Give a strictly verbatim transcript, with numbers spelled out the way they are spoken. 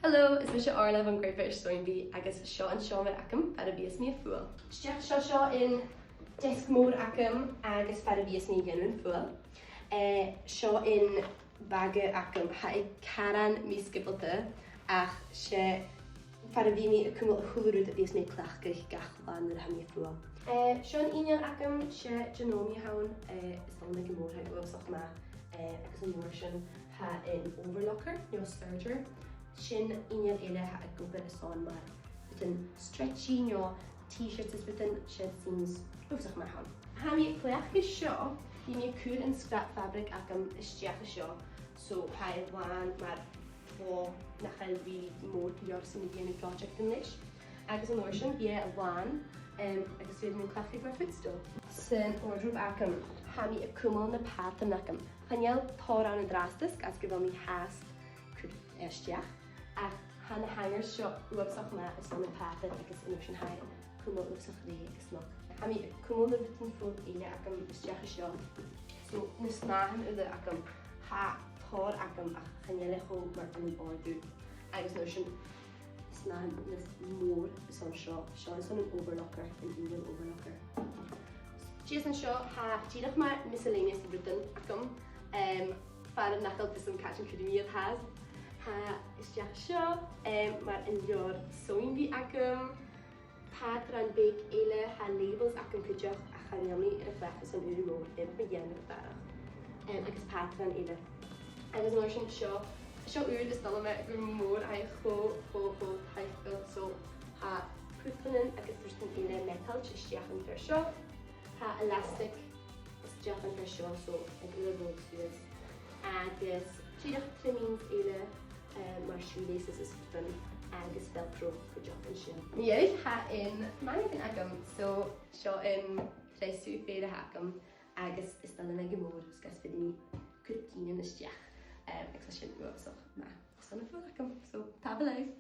Hello, is mise Orla bhon Great British Sewing Bee agus seo an seòmar agam far a bhios mi a' fuaigheal. Stèidhichidh seo an deasg mòr agam agus far a bhios mi a' dèanamh am fuaigheal. Eh, seo am baga agam, tha e caran mì-sgiobalta ach 's e far a bhios mi a' cumail a h-uile rud a bhios mi a' cleachdadh gach latha nuair a tha mi a' fuaigheal. Eh, seo an inneal agam, 's e de Nomi a th' ann, eh, is toil leam e gu mòr, tha e uabhasach math, eh, agus an uair sin tha an overlocker, no serger. Sin inneal eile a tha ag obair airson mar rudan stretchy, no t-shirts is rudan, 's e sin uabhasach math a th' ann. Tha mi a' cleachdadh seo, bidh mi a' cur an scrap fabric agam a-steach an seo, so tha e làn mar clò nach eil really mòr gu leòr 's mi a' dèanamh project an leis. Agus an uair sin bidh e làn, em, agus bidh mi a' cleachdadh mar footstool. San wardrobe agam, tha mi a' cumail na pàtran agam. Chan eil tòrr ann an-dràsta, 's gu bheil mi fhathast a' cur a-steach, ach tha na hangers seo uabhasach math airson na pàtran agus an uair sin tha e a' cumail uabhasach rèidh agus snog. Tha mi a' cumail na rudan fuaigheil eile agam a-steach an seo. So, na snàthan uile agam, tha tòrr agam ach chan eil e cho math ri an òrdugh. Agus an uair sin, snàthan nas motha airson seo, seo airson an overlocker, an inneal overlocker. Shìos an seo, tha dìreach mar miscellaneous rudan agam, em, far nach eil fhios agam càit an cuiridh mi iad fhathast. Tha a-steach seo, em, mar an leabhar sewing bee agam, pàtran beag eile, tha labels agam cuideachd, ach chan eil mi air a chleachdadh airson uair mhòr, eh, bidh mi a' dèanamh a-rithist. Em, agus pàtran eile. Agus an uair sin seo, seo uair as toil leam e gu mòr, tha e cho, cho, cho taiceil, so tha putlanan agus rudan eile meatailte a-steach an fhear seo. Tha elastic a-steach an fhear seo, so, like, a little bit of suas. Agus dìreach trimmings eile, eh, mar shoelaces is rudan, agus velcro cuideachd an sin. Mu dheireadh tha an mannequin agam, so seo an treas fhear a th' agam, agus is toil leam e gu mòr, 's gus feumaidh mi cur gèillean a-steach, em, agus tha sin uabhasach math airson am fuaigheal agam, so tapadh leibh.